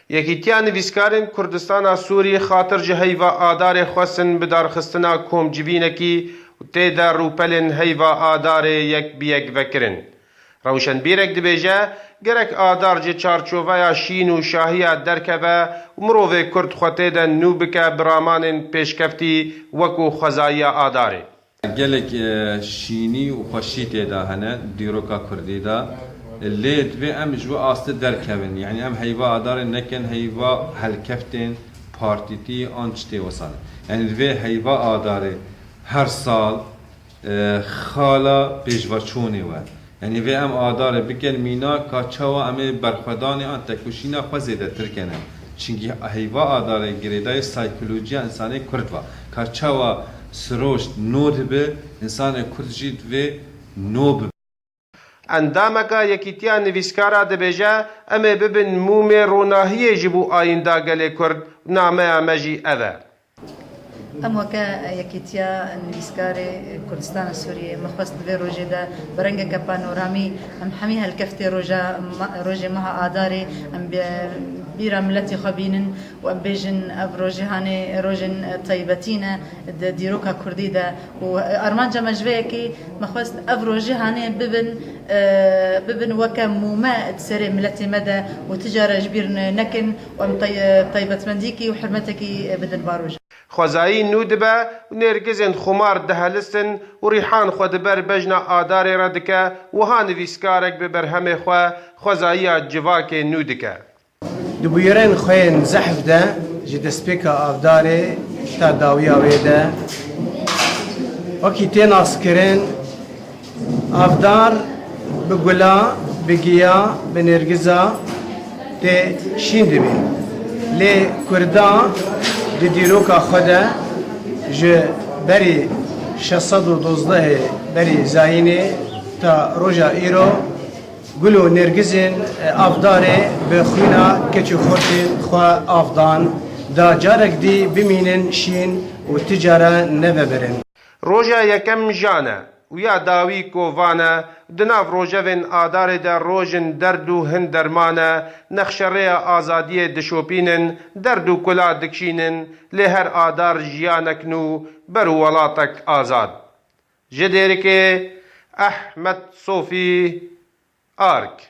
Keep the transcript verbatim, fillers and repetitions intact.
Yekîtiya Nivîskarên Kurdistana Sûrî xatir ji heyva Adarê xwestin bi darxistina komcivînekî û tê de rûpelên heyva Adarê yek bi yek vekirin. Rewşenbîrek dibêje, gerek Adar ji çarçoveya şîn û şahiya derkeve û mirovê Kurd xwe tê de nû bike bi ramanên pêşkeftî wekû xwezayiya Adarê. Gelek, e, şînî û xweşî tê de hene, dîroka kurdî de. Lê divê em ji wî astê derkevin. Yanî em heyva Adarê nekin, heyva helkeftên partîtî an tiştê wisa ne. Yanî divê heyva Adarê her sal, e, xala pêşveçûnê we. Yanî vê em Adarê bikin mîna ka çawa em ê berxwedanê an tekoşîna xwe zêdetir kene. Çinkî heyva Adarê girêdayî saykolojiya însanê Kurd va. Ka çawa siroşt nû dibe, însanê Kurd jî divê nû bibe. Endameka Yekîtiya Nivîskara dibêje, em ê bibin mûmê ronahiyê ji bo ayînda gelê Kurd, nameya me jî ev e. Em weke Yekîtiya Nivîskarê Kurdistana Sûriyê, me xwest di vê rojê de bi rengeke panoramî em hemî helkeftê roja ma-, rojê meha Adarê em bi-, bîra miletê xwe bînin û em bêjin, ev rojê hanê rojên taybetî ne di dîroka kurdî de û armanca me ji vê yekê me xwest ev rojê hanê bibin, e, bibin weke mûme di serê miletê me de û ti cara ji bîr ne-, nekin û em tay-, taybetmendîkî û hurmetekî bidin va roja. Xwezayî nû dibe û nêrgizên xumar dihelistin û Rîhan xwe di ber bejna Adarê re dike, wiha nivîskarek bi berhemê xwe xwezayiya civakê nû dike. Di bûyerên xwe yên zehf de ji destpêka Avdarê ta dawiya wê de wekî tê naskirin, Avdar bi gula, bi giya, bi nêrgiza tê şîn dibî. Lê Kurda di dîroka xwe de ji berî şeş sed û dozdehê berî zayînê ta roja îro gul û nêrgizên Avdarê bi xwîna keç û xortên xwe avdan, da carek dî bimînin şîn û ti cara nevebirin. Roja yekem jan e û ya dawî kovan e. Di nav rojevên Adarê de rojin derd û hin derman e, nexşerêya azadiyê dişopînin, derd û kula dikişînin, lê her Adar jiyanek nû ber û welatek azad. Ji Dêrikê, Ehmed Sofî, Ark.